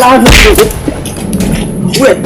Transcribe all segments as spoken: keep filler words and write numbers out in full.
Wait. Wait.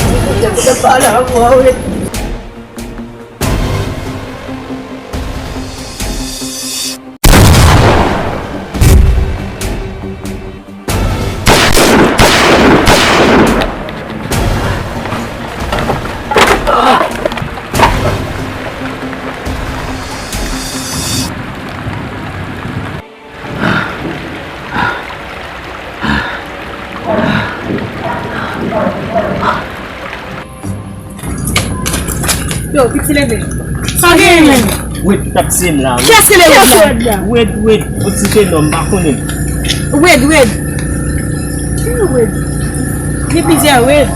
Yo, piti leve. Sa genyen menm? Wed, ou t ap tiye m la. Kiyès ki leve la? Wed, Wed, yon ti jenòm, m pa konnen. Wed, Wed. Ki Wed? Gen plizyè Wed.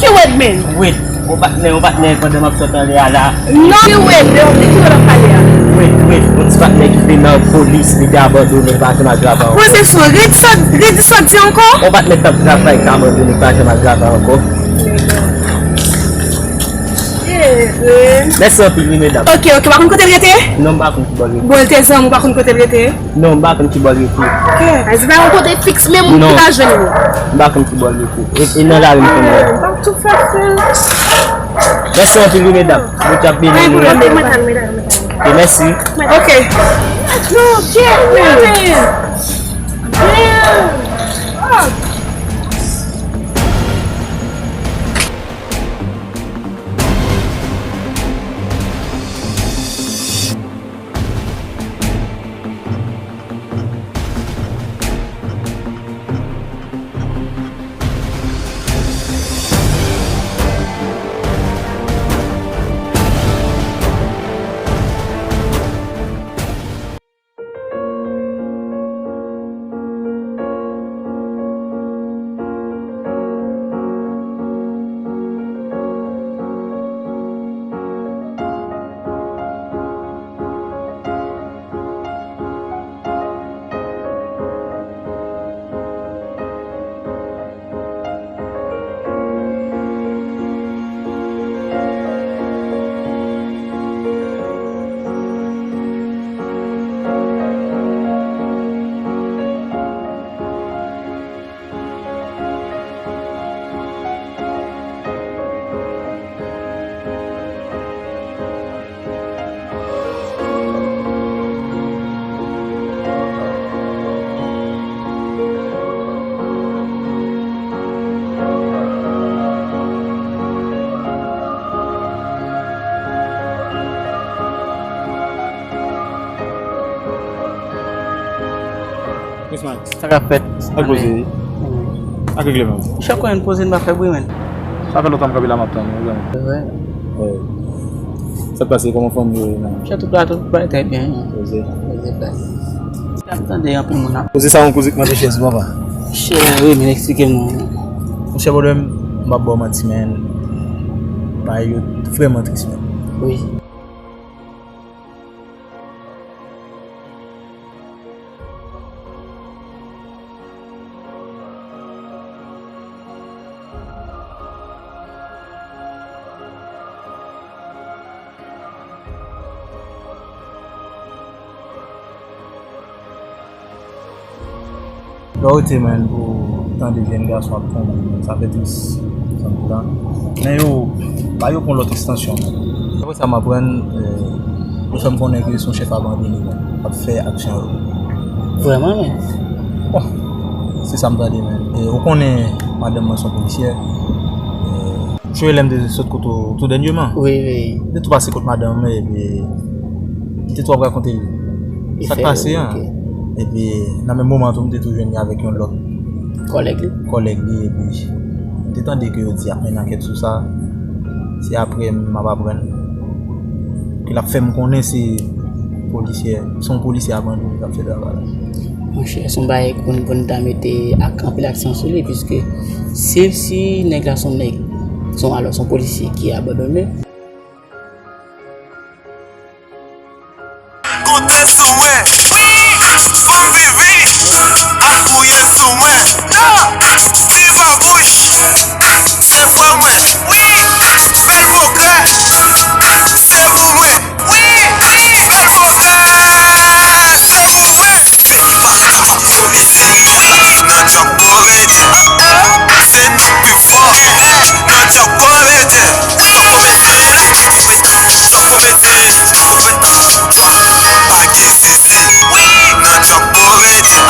Ki Wed menm? Wed, yon patnè, yon patnè pandan m ap sot anlè a la. Non, ki Wed, de ki Wed w ap pale a? Wed, Wed, yon ti patnè ki te nan polis, li te abandone, li pa janm al travay ankò. Poze sou, redi sa, redi sa w di ankò? Yon patnè k t ap travay, ki abandone, li pa janm al travay ankò. Mèsi anpil wi medam. Ok, ok, w pa konn kote l rete? Non, m pa konn ki bò l rete. Bon, l te zanmi, w pa konn kote l rete? Non, m pa konn ki bò l rete. Ok. Ay, se pa yon kote fiks menm ou ka jwenn li. M pa konn ki bò l rete. E, e nan lari m konnen. M pa tou fè fè. Mèsi anpil wi medam. Bondye ap beni nou. Mwen, mwen, mwen, mwen, mwen. Ok, mèsi. Ok. Yo, Jerry. Jerry. Yes, man. Sa k ap fèt? Ak poze wi. Ak regle menm. Chak konnen poze n pa fè bri menm. Sa fè lontan m kanpe la m ap tann ou, zanmi. Vre. Wi. Sa k pase? Kòman fanmi yo ye menm? Chè tout la, tout bagay trè byen. Poze. Poze, poze. M ap tande anpil moun ap. Poze sa yon koze k mande chèz papa. Chè, wi, men eksplike m non. Monchè, pwoblèm, m p ap ba w manti, men bagay yo vrèman tris menm. Wi. Lè w rete, man, pou w tande jèn gason ap tonbe, sa fè tris. Sa m di la. Men yo, ba yo pran lòt estansyon. Apre sa, m aprann, eh, yo fè m konnen ke se yon chèf abandone, man, k ap fè aksyon yo. Vrèman, men? Bon, se sa m tande, man. E ou konnen madanm mwen se yon polisyè. Eh, Ou sonje lè m te sot kote w tou dènyèman? Wi, wi. M te tou pase kot madanm mwen, epi m te tou ap rakonte li sa k pase an. Ok. Epi, nan menm moman tou, m te tou jwenn li avèk yon lòt kòlèg li. Kòlèg li, epi m te tande ke yo di y ap mennen ankèt sou sa. Se apre m ap aprann ke l ap fè m konnen se polisyè, se yon polisyè abandone k ap fè travay la. Monchè, se yon bagay pou n, pou n ta mete ak anpil aksyon sou li, piske si, si nèg la se yon nèg, se yon, alò, se yon polisye ki abandone. Konte sou mwen, fanm vivi ap gouye sou mwen. Non, viv a bouch, se vre mwen. Wi, bèl pwogrè, se pou mwen. Wi, bèl pwogrè, se pou mwen. Peyi pa ka ap mobilize, wi, nan djanm Borelye. Se Komedyen, tankou medyen, tankou medyen, tankou medyen, pa gen zizi nan djòb komedyen.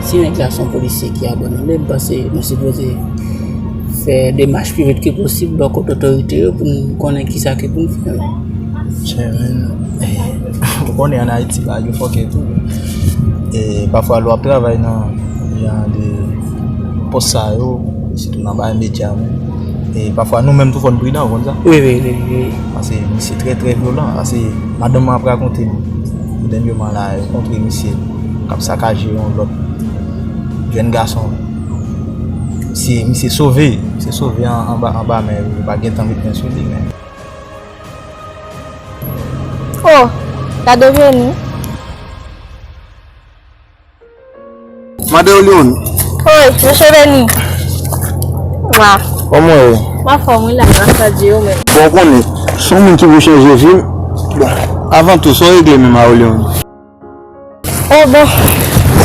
Si nèg la se yon polisye ki abandone, m panse nou sipoze fè demach pi vit ke posib bò kot otorite yo pou n konnen kisa ke pou n fè. Chairman, eh, ou konnen ann Ayiti bagay yo fòkè tou. E pafwa lè w ap travay nan jan de pòs sa yo, sitou nan bagay medya menm, e pafwa nou menm tou fò n pridan, ou konn sa? Wi, wi, wi, wi. Paske misye trè, trè vyolan. Paske madanm mwen ap rakonte m, dènyèman la, yo kontre misye k ap sakaje yon lòt jèn gason. Misye, misye sove, misye sove an, anba, anba men yo, yo pa gentan met men sou li, men Oh, gade vini. Madan Oliwon. Oi, mesye Veni. Wa. Kòman w ye? M anfòm, wi, la, gras a Dye, ou menm? Bon, ou konnen, se yon moun ki vle chanje vi m. Bon, avan tou, sa w regle menm a Oliwon? Oh, bon.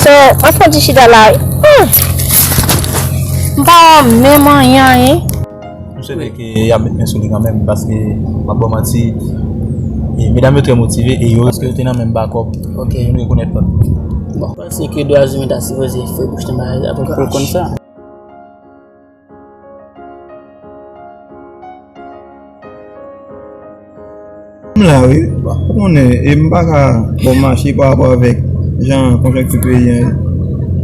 So, m ap fè yon ti chita la, wi. Hmm. M pa wè menm anyen, anyen. M swete ke y ap met men sou li kanmenm, paske, m p ap ba w manti, e, medam yo trè motive e yo, paske yo te nan menm bakòp. Ok. Nou rekonèt lòt. Bon, m panse ke dwa imen ta sipoze fè bouch nan bagay la pou, pou l konn sa. M la wi, ou konnen, e m pa ka ba w mache pa rapò avèk jan konjonkti peyi an ye.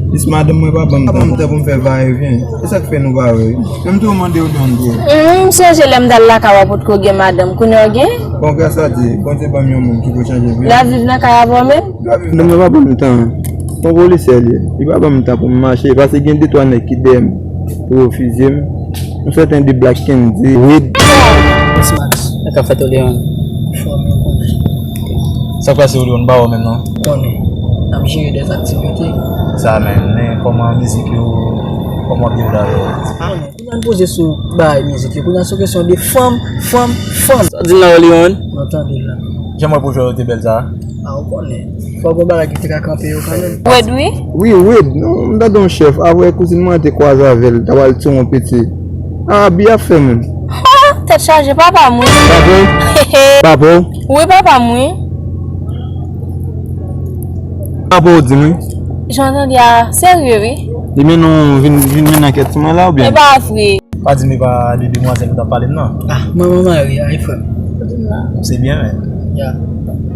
Jis madanm mwen pa ban m tan pou m fè va e vyen. E sa k fè nou pa wè wi. Men m toujou mande w yon tou. Hum, m sonje lè m t al lakay w a potko gen madanm, kounye a w gen? Bon, gras a Dye, Bondye ban m yon moun ki vle chanje vi m. L ap viv nan kay avè w menm? Madanm mwen pa ban m tan. Bon polisye li ye. Li pa ban m tan pou m mache, paske gen de twa nèg ki dèyè m pou yo fizye m. M sèten de Black Candy, Wid. Sa k ap fèt, Oliwon? Fò m konnen. Sa k pase, Oliwon? M pa wè w menm non. Konnen. N ap jere dèz aktivite. Sa menm, men kòman mizik yo, kòman w ap viv la yo? Kounye a n poze sou bagay mizik yo. Kounye a se kesyon de fanm, fanm, fanm. Sa w di m nan, Oliwon? Mwen tande la. Jan m wè pwojè yo te bèl sa. A, ou konnen. Fò gen bagay ki te ka kanpe yo kanmenm. Wid, wi. Wi, Wid. Non, m tande yon chèf. Apre kouzin mwen te kwaze avè l, ta pral tiye yon piti. A, abi ap fè moun. Ha! Tèt chaje, papa m, wi. Papa w? Papa w? Wi, papa m, wi. Papa w di m, wi. Jan w tande a, serye, wi. Li mennen w vin, vin mennen ankèt sou mwen la, oubyen? E pa vre. Pa di m e pa de demwazèl ou t ap pale m nan. Ah, manman Mari a, e frè m. Se byen, men. Ya.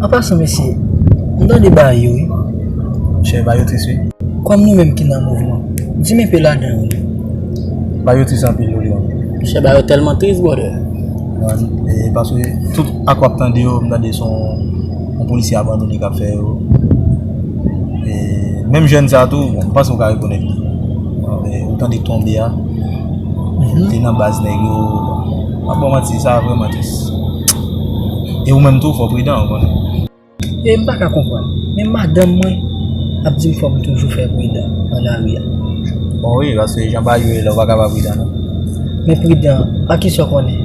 An pasan, mesye, m tande bagay yo, wi. Monchè, bagay yo tris, wi. Kòm nou menm ki nan mouvman, di m enpe ladan yo. Bagay yo tris anpil, Oliwon. Monchè, bagay yo tèlman tris, brother. Wi, e paske tout ak w ap tande yo, m tande se yon, yon polisye abandone k ap fè yo. E menm jèn sa tou, bon, m panse w ka rekonèt li. E, ou tande tonbe a, mhm, te nan baz nèg yo. M ap ba w manti, sa vrèman tris. E ou menm tou, fò w pridan, ou konnen. E m pa ka konprann. Men madanm mwen ap di m fò m toujou fè pridan nan lari a. Bon, wi, paske jan bagay yo ye la, ou pa ka pa pridan, non. Men pridan, a kisa w konnen?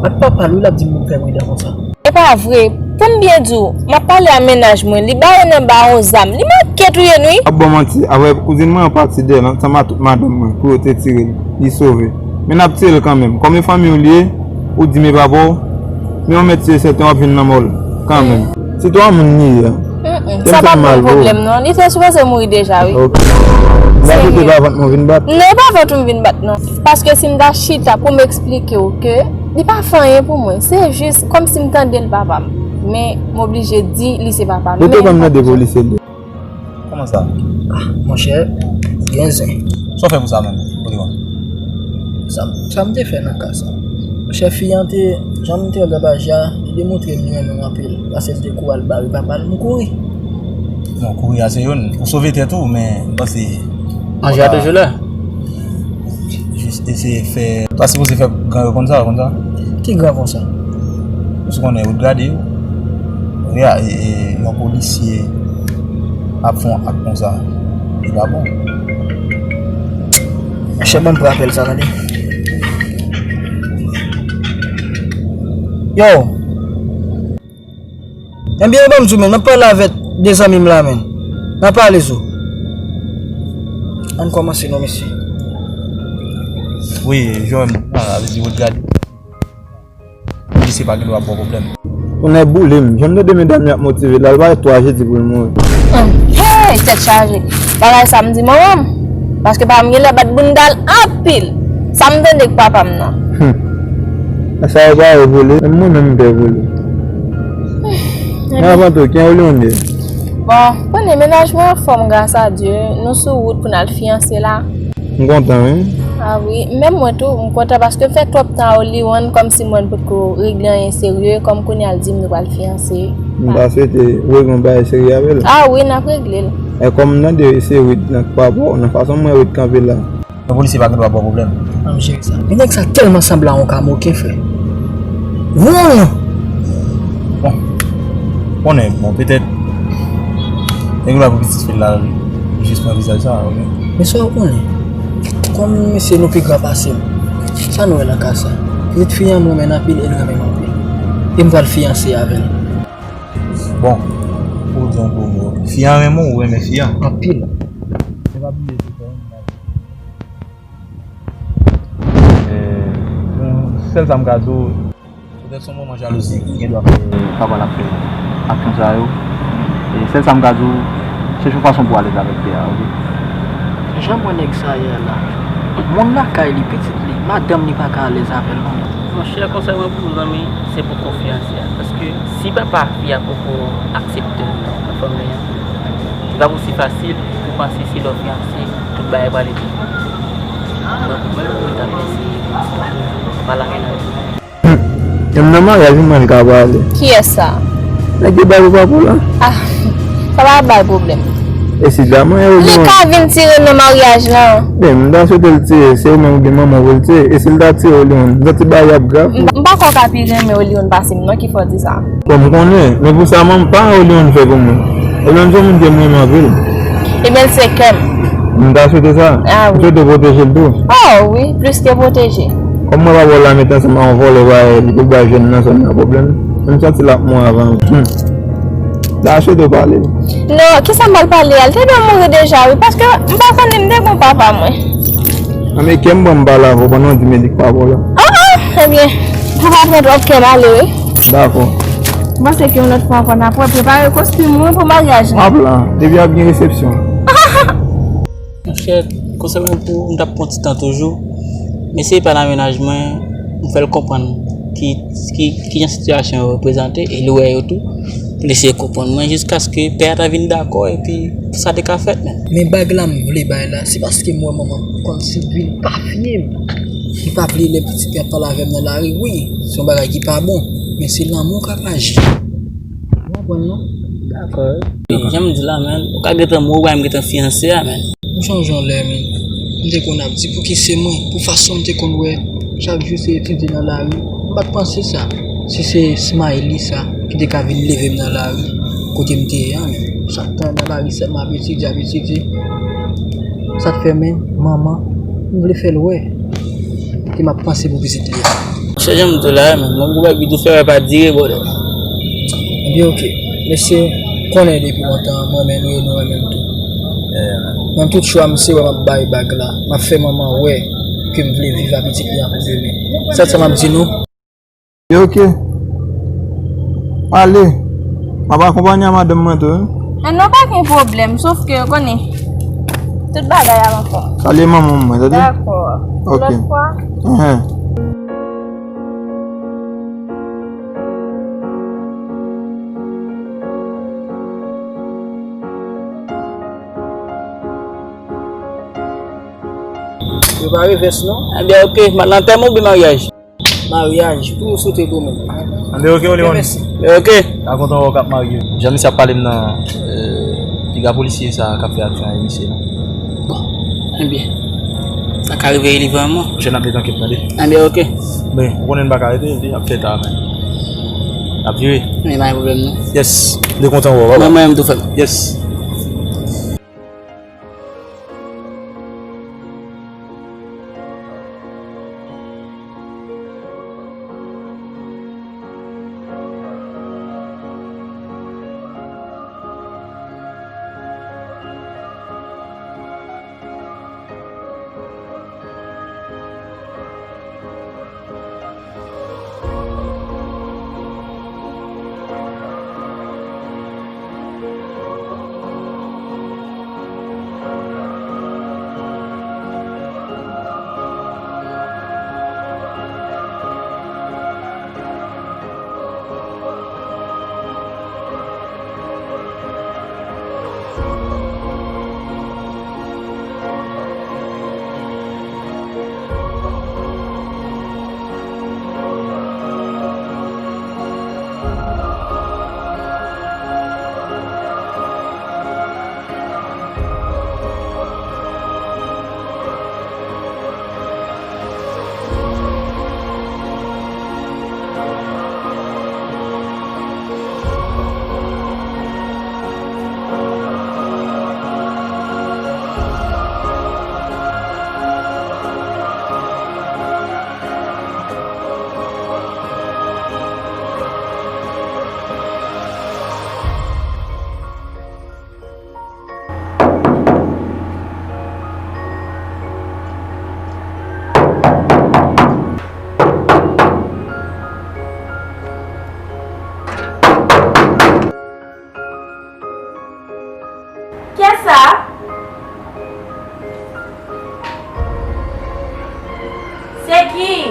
Ak papa l, wi, l ap di m pou m fè pridan konsa. E pa vre. Pou m byen di w, m ap pale a mennaj mwen, li bare nan ba yon zam. Li manke touye n, wi. Ap ba w manti, apre kouzin mwen an pati dèyè l ansanm ak tout madanm mwen pou yo te tire l. Li sove. Men n ap tire l kanmenm. Kòm e fanmi w li ye, ou di m e papa w, men yon mèt si e sèten w ap jwenn lanmò l kanmenm. Se twa moun li ye a. Mm-mm. Sa pa pou yon pwoblèm, non. Li te sipoze mouri deja, wi. Ok. M ta swete pa vant mwen vin bat. Non, e pa vant ou m vin bat, non. Paske si m ta chita pou m eksplike w ke li pa fè anyen pou mwen, se jis kòmsi m tande l papa m. Men, m oblije di li se papa m. Ou te ban m nan de polisye li. Kòman sa? Ah, monchè, gen zen. Sa w fè pou sa menm, Oliwon? Sa, sa m te fè nan ka sa? Monchè, fi an te, jan m te wè l t ap aji a, li demontre m li renmen m anpil. Paske l te kou al bare papa l, m kouri. Non, kouri a se youn. Ou sove tèt ou, men m panse. Anje a toujou la. Jis eseye fè. Ou ta sipoze fè gran yo konn sa, konn sa. Ki gran konsa? Ou konnen yo gade yo. Wi, e, e, yon polisye ap fè yon ak konsa. Li pa bon. Chè, ban m pran apèl sa, tande. Yo! Ebyen, ban m di w, men, m ap pale avèk de zanmi m la, men. N a pale sou. Ann kòmanse non, mesye. Wi, Joèm, a, avè di Rodrigue. Misye pa gen dwa ba w pwoblèm. Yon nèg boule m. Jan m tande medam yo ap motive l, al bay twa jedi pou l mouri. Hey, tèt chaje. Bagay sa m di manman m. Paske pa m genlè bat bounda l anpil. Sa m tande k papa m nan. Hmm. Sa yo pa yo vole, menm mwen menm m pè vole. Men avan tou, ki Oliwon ye? Bon, konnen mennaj mwen anfòm, gras a Dye. Nou sou wout pou n al fiyanse la. M kontan, wi. A wi, menm mwen tou, m kontan paske m fè twòp tan a Oliwon, kòmsi mwen potko regle anyen serye, kòm kounye a l di m nou pral fiyanse. M ta swete w regle yon bagay serye avè l. A wi, n ap regle l. E kòm m tande se Wid nan pa bò, nan fason m wè Wid kanpe la. Yon polisye pa gen dwa ba w pwoblèm. An m jere sa. Men nèg sa tèlman sanble a yon kamoken, frè. Wouy! Bon. Konnen, bon, petèt, nèg la pou pitit fi l la, li jis pran vizaj sa, ok? Men sa w konnen, kòm mesye nou pi gran pase m, sa nou wè nan ka sa? Pitit fi an m renmen l anpil e l renmen m anpil. E m pral fiyanse avè l. Bon, pou w di yon gwo mo, fi an renmen w, ou renmen fi an? Anpil. Se pa bliye se sa. E, bon, sèl sa m ka di w, petèt se yon moman jalouzi ki gen dwa fè papa l ap fè aksyon sa yo. E sèl sa m ka di w, chèche yon fason pou w alèz avèk fi a, ok? Jan m wè nèg sa ye a la, moun lakay li, pitit li, madanm li pa ka alèz avè l non. Monchè, konsèy mwen pou ou, zanmi, se pou konfyans ya. Paske si papa fi a poko aksepte w nan fanmi an, li p ap osi fasil pou panse si lè w fiyanse, tout bagay prale byen. Donk, mwen menm, mwen t ap eseye pale ak mennaj mwen. Hmm. Menm nan maryaj, ou menm ka prale. Kiyès sa? Nèg yo bay pou papa w la. Ah, sa pa bay pwoblèm. E si daman e Oliwon? Li ka vin tire nan maryaj lan. Ben, m ta swete l tire, se ou menm oubyen manman w pou l tire. E si l ta tire Oliwon, m santi bagay ap grav. M, m pa kwè w ka pi renmen Oliwon pase m non, ki fè w di sa. Bon, m konnen, men pou sa manman pa Oliwon fè pou mwen. Oliwon se yon moun ke m renmen anpil. Ebyen, l se kè m. M ta swete sa. Ah, wi. M swete w pwoteje l tou. Oh, wi, plis ke pwoteje. Kòm mwen pa wè w la met ansanm ak yon vòlè parèy li pou bay jèn nan zòn nan pwoblèm, m santi l ap mouri avan. Hmm. M ta swete w pale. Non, kisa m pral pale a? Li te dwe mouri deja, wi, paske m pa konnen, m te gon papa mwen. An, men kè m ban m pale avè w pandan w di m e li k papa w la. Ah, ah, ebyen, pou pa pran twòp kè m ale, wi. Dakò. M panse ke yon lòt fwa ankò n ap wè, prepare kostim ou pou maryaj la. M ap la, depi ap gen resepsyon. Monchè, konsèy mwen pou ou, m t ap pran ti tan toujou. M eseye pale a mennaj mwen, m fè l konprann ki, ki, kijan sitiyasyon yo prezante, e li wè yo tou, pou l eseye konprann mwen, jiskaske pè a ta vin dakò, epi pou sa te ka fèt menm. Men bag la m vle bay la, se paske m wè manman m kòmsi vin pa fye m. Li pa vle lè pitit li ap pale avè m nan lari, wi, se yon bagay ki pa bon, men se lanmou k ap aji. Ou konprann non? Dakò. Jan m di la, menn, ou ka gentan mouri, ou pa menm gentan fiyanse a, menn. M sonje yon lè, menn, m te konn ap di, "Pouki se mwen?" Pou fason m te konn wè, chak jou se etidye nan lari. M pa t panse sa. Si se Smiley sa, ki te ka vin leve m nan lari, kote m te ye a, menn. Chak tan nan lari, sèlman ap etidye, ap etidye. Sa t fè, menn, manman, m vle fè l wè. Ke m ap panse pou pitit li a. Monchè, jan m di w la, menn, mwen pou bag li tou fè wè pa dire, brother. Ebyen, oke. Mesye, konnen depi lontan, mwen renmen nou e nou renmen m tou. Nan tout chwa m, se wè m ap bay bag la. M ap fè manman wè ke m vle viv a pitit li an pou demen. Sèl sa m ap di nou. Oke. Ale. M ap akonpanye a madanm mwen tou, wi. Ah non, pa gen pwoblèm, sof ke, konnen, tout bagay ap ankò. Salye manman mwen, tande? Dakò. Oke. Lòt fwa. Enhen. Yo pa revès, non? Ebyen, oke. Nan antèman oubyen maryaj? Maryaj, pou yo sote gwo men. Anben, oke, Oliwon. Mèsi. Oke. M ta kontan wè w k ap marye. Jan misye ap pale m nan, euh, piga polisye sa k ap fè aksyon a misye la. Bon, enben, sa ka reveye li vrèman. Jèn ap detanke m, tande. Enben, oke. Men, ou konnen n pa ka rete, epi ap fè ta, men. N ap vire. Men, pa gen pwoblèm, non. Yes. M te kontan wè w, baba. Mwen, mwen, m tou fè m. Yes. Stacy!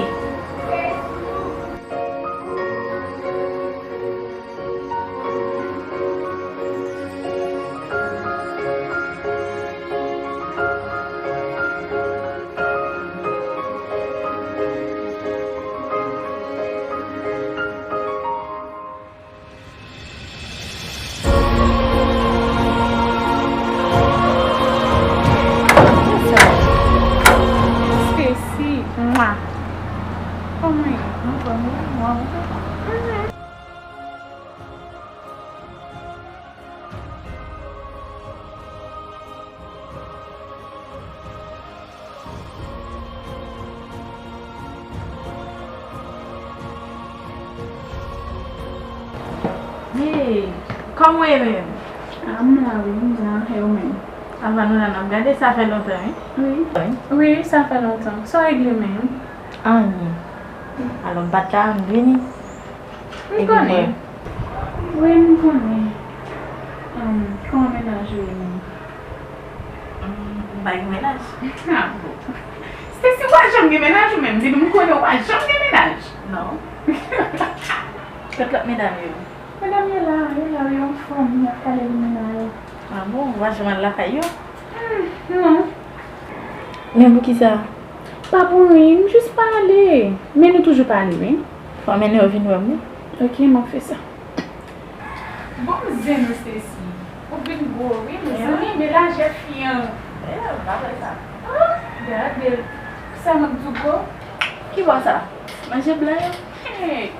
Stacy, mwa. Kòman w ye? Anfòm wi, mwa. Hey, kòman w ye menm? A, m la wi, m la, e ou menm? Anvan nou la, n ap gade, sa fè lontan, wi. Wi. Wi, sa fè lontan. Sa w regle menm? Anyen. Alò, m pa t la, m vini. M konnen. Wi, m konnen. Kòman mennaj ou ye menm? M pa gen mennaj. A bon. Stacy, w pa janm gen mennaj ou menm? Depi m konnen w pa janm gen mennaj. Non. Kot lòt medam yo? Medam yo la, yo la, yo anfòm, y ap pale de mennaj. A bon, ou pa janm al lakay yo? Hmm, non. Men poukisa? Pa pou anyen, m jis pale. Men nou toujou pale, wi. Fò w mennen yo vin wè m, wi. Ok, m ap fè sa. Bon, m zen ou, Stacy. Ou vin gwo, wi, mezanmi, men lajè fi an. E, m pa kwè sa. Ah, gade l. Sa mwen di w gwo? Ki bò sa? Manje blan yo? Hey!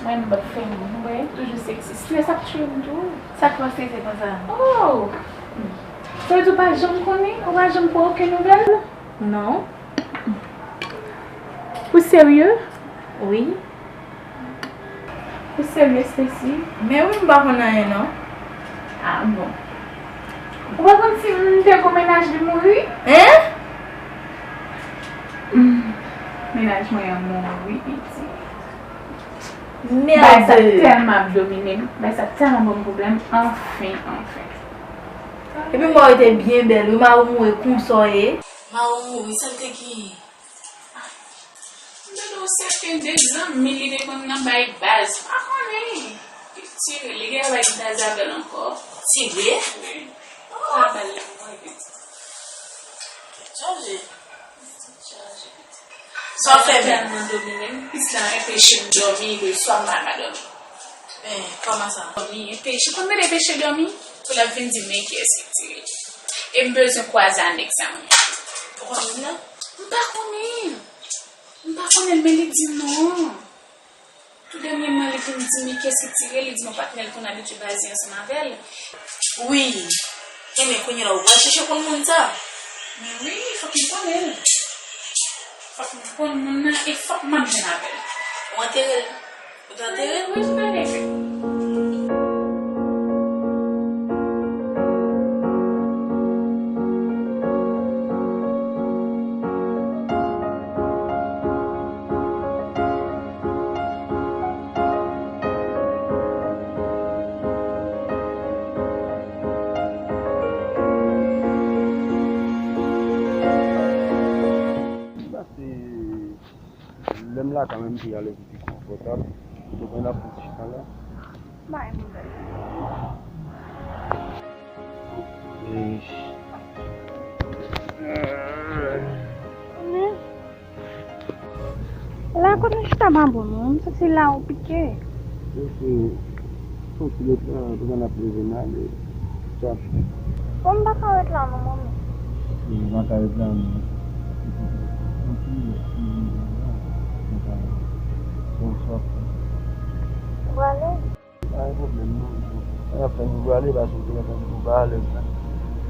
Mwen, m p ap fè moun wè, toujou seksi. Strès ap tye m tou. Sa k fè w strese konsa? Oh! Sa vle di w pa janm konnen? Ou pa janm pran okenn nouvèl? Non. Ou serye? Wi. Ou serye, Stacy? Men wi, m pa konn anyen, non. Ah, bon. Ou pa konn si m te gon mennaj li mouri? Hein? Hmm. Mennaj mwen an mouri, piti. Bagay sa tèlman ap domine m. Bagay sa tèlman ban m pwoblèm. Anfen, anfen. Epi m wè w te byen bèl, wi, mari w mouri konsa w ye. Mari w mouri, sa l te genyen? M tande yon sèten de zanmi li te konn nan bay baz. Pa konnen. Li tire, li genlè pa gen baz avè l ankò. Tire? Wi. Pa ba l la mwen piti. Chaje. Chaje. Sa w fè menm? Tèlman domine m, pis la enpeche m dòmi, lè swa m pa ka dòmi. Eh, kòman sa? Dòmi enpeche, konn mete enpeche dòmi, pou l ap vin di m men kiyès ki tire. E m bezwen kwaze a nèg sa mwen. Ou konn moun nan? M pa konnen. M pa konnen l, men li di non. Tou dènyèman, li vin di m kiyès ki tire, li di m yon patnè l konn abitye baze ansanm avè l. Wi. Enben, kounye a, ou pral chèche konn moun sa? Men wi, fòk m konnen l. Fòk m konn moun nan e fòk m ap jwenn avè l. Ou antere l? Ou t antere l? Wi, m antere l. Pase lè m la kanmenm, pi alèz, pi konfòtab. Donk, ann ap fè ti chita la. Bay m bèl. Eish. Men, la kote nou chita pa bon non, m santi la ou pike. Santi, santi lè tan, pandan n ap leve n ale. Bon, m pa ka ret la non, manmi. Ou pa ka ret la non. Ou prale? Pa gen pwoblèm non. Sa n ap fè, nou prale, paske ou te gentan di nou pa alèz la.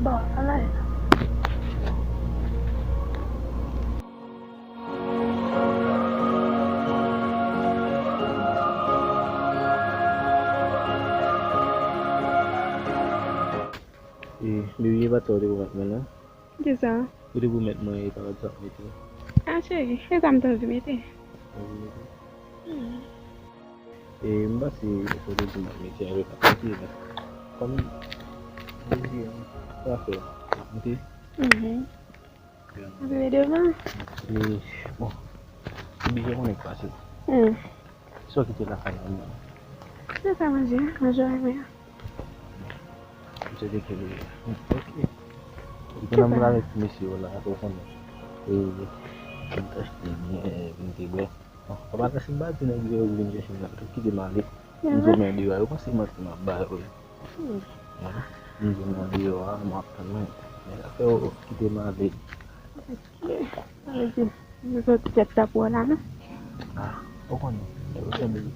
Bon, ann ale. E, Bibi, e pa t sa w te pwomèt mwen, non? Kisa? Ou te pwomèt mwen e pa t sa w mete. A, cheri, e sa m t anvi mete. Anvi mete? Hmm. E, m panse sa w te di m ap mete a, yo pa t mete la. Kòm, m te di, sa fè, m ap mete. Mhm. Antre devan. E, bon. Ou oblije konnen k pase. Hmm. Sa w kite lakay la menm? Mwen fè manje, manje renmen an. Mwen te ke ok. Pandan m la avèk mesye yo la, ou konnen. E, m t achte byen, vin te bwè. Bon, pa bagay si m pa di nèg yo vin chèche m la, tout kite m ale. M di w men deyò a, yo panse manti m ap ba yo. M di w men deyò a, m ap tann mwen. Men sa fè yo kite m ale. Sa vle di, nou sot tèt la pou wè la, non? Ah, ou konnen, yo sanble.